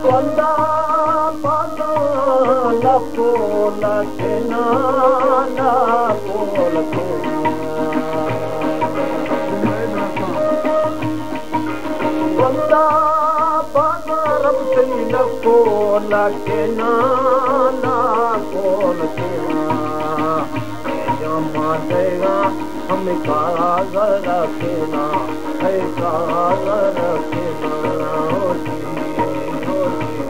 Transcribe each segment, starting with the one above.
پدا پدا لکو لکنا، لکو لکنا۔ پدا پدا رب تئی لکو لکنا، لکو لکنا۔ یا ما دیگا ہمیں کاغذ رکھنا، اے کاغذ رکھنا، او جی، او جی۔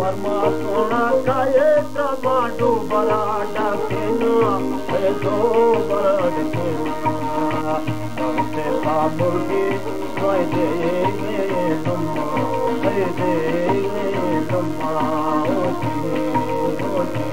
ورما سونا کائے ترا مانڈو برا ڈاکینا، اے دو برا ڈاکینا۔ بہتے تا مرگی، اے دے لما، اے دے لما، او جی، او جی۔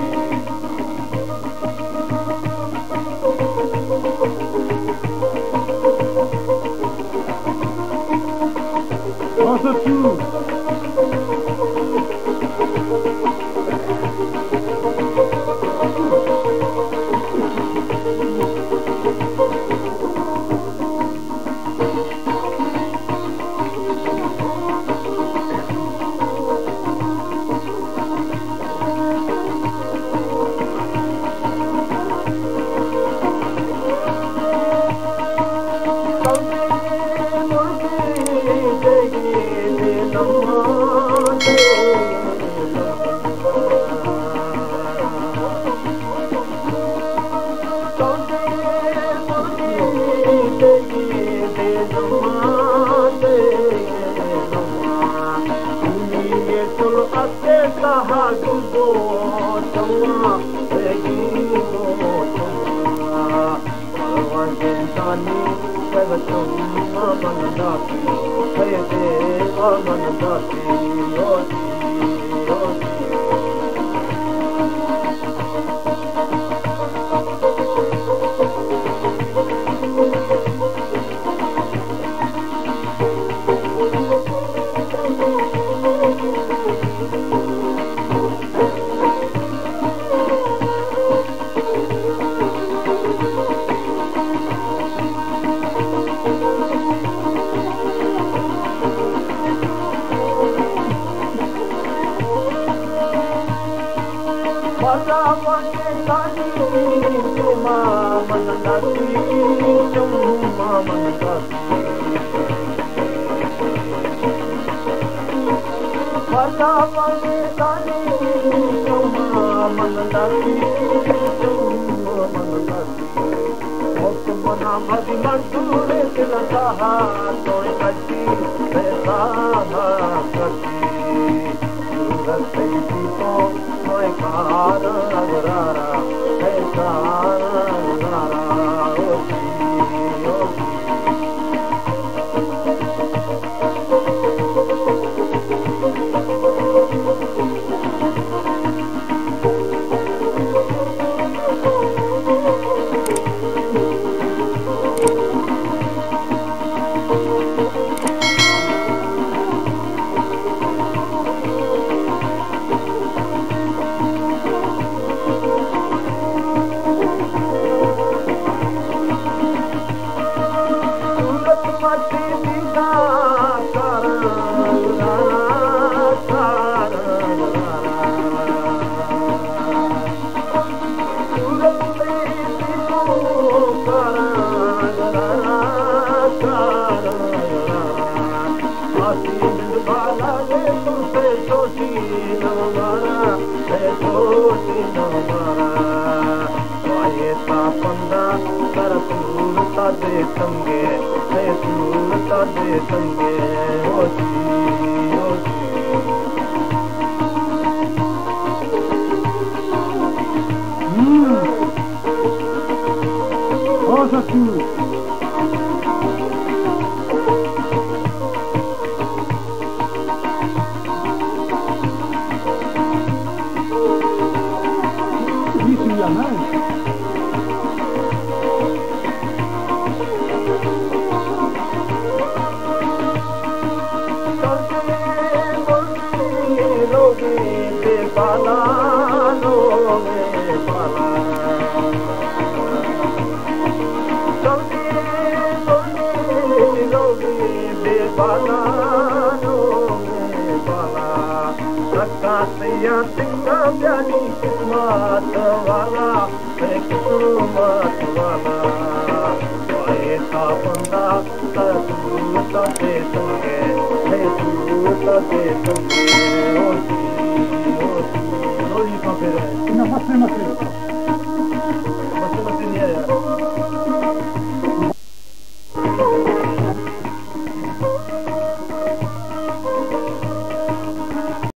آسی من بالا لے ترسے سوچی نہ مارا، اے سوچی نہ مارا۔ وائے تا پندا سر تور تا دے تنگے، اے تور تا دے تنگے، او جی، او جی۔ ہم۔ او سچو۔ سکا سیا تنگا بیانی قسمت والا، اے قسمت والا۔ اے تا بندہ، تا تو تا دے سنگے، اے تو تا دے سنگے، او جی، او جی۔ لولی کا پھر ہے۔ نہ، مسئلے، مسئلے۔ مسئلے، مسئلے نہیں ہے یار۔